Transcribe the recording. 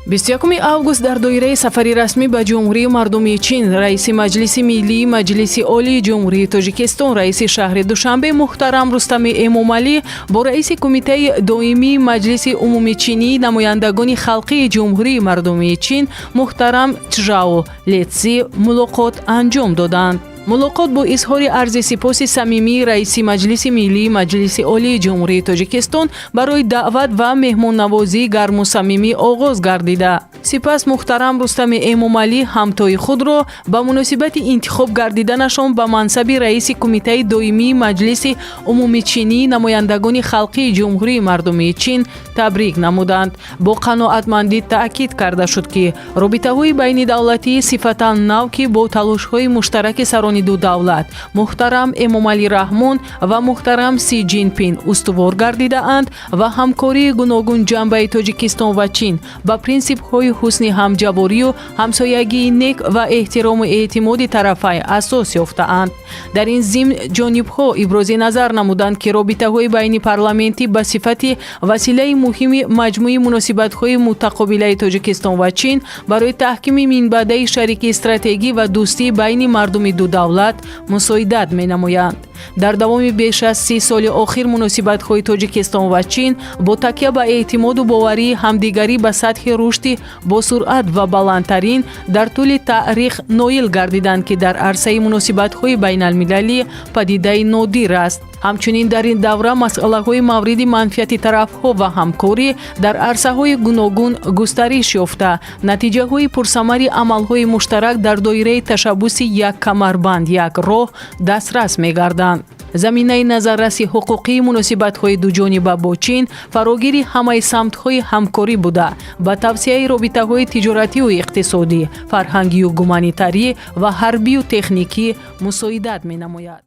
21 август дар доираи сафари расмӣ ба Ҷумҳурии Мардумии Чин раиси Маҷлиси Миллии Маҷлиси Олии Ҷумҳурии Тоҷикистон, раиси шаҳри Душанбе муҳтарам Рустами Эмомалӣ бо раиси Кумитаи доимии Маҷлиси Умумичинии Намояндагони Халқии Ҷумҳурии Мардумии Чин муҳтарам Чжао Летси мулоқот анҷом доданд. Мулоқот бо изҳори арзи сипоси самимии раиси Маҷлиси Миллии Маҷлиси Олии Ҷумҳурии Тоҷикистон барои даъват ва меҳмоннавозии гарму самимӣ оғоз гардида, сипас муҳтарам Рустами Эмомалӣ ҳамтои худро ба муносибати интихоб гардиданашон ба мансаби раиси Кумитаи доимии Маҷлиси Умумичинии Намояндагони Халқии Ҷумҳурии Мардумии Чин табрик намуданд. Бо қаноатмандӣ таъкид карда шуд, ки робитаҳои байнидавлатии сифатан нав, ки бо талошҳои муштараки сарони ду давлат муҳтарам Эмомалӣ Раҳмон ва муҳтарам Си Ҷинпин устувор гардидаанд ва ҳамкории гуногунҷанбаи Тоҷикистон ва Чин ба принсипҳои ҳусни ҳамҷаворию ҳамсоягии нек ва эҳтирому эътимоди тарафай асос ёфтаанд. Дар ин зимн ҷонибҳо ибрози назар намуданд, ки робитаҳои байнипарламентӣ ба сифати василаи муҳими маҷмӯи муносибатҳои мутақобилаи Тоҷикистон ва Чин барои таҳкими минбаъдаи шарики стратегӣ ва дӯстии байни мардуми ду давлат мусоидат менамоянд. Дар давоми беш аз 30 соли охир муносибатҳои Тоҷикистон ва Чин бо такя ба эътимоду боварии ҳамдигарӣ ба сатҳи рушди босуръат ва баландтарин дар тӯли таърих ноил гардиданд, ки дар арсаи муносибатҳои байналмилалӣ падидаи нодир аст. Ҳамчунин дар ин давра масъалаҳои мавриди манфиати тарафҳо ва ҳамкорӣ дар арсаҳои гуногун густариш ёфта, натиҷаҳои пурсамари амалҳои муштарак дар доираи ташаббуси «Як камарбанд, як роҳ» дастрас мегарданд. Заминаи назарраси ҳуқуқии муносибатҳои дуҷониба бо Чин фарогири ҳамаи самтҳои ҳамкорӣ буда, ба тавсеаи робитаҳои тиҷоратию иқтисодӣ, фарҳангию гуманитарӣ ва ҳарбию техникӣ мусоидат менамояд.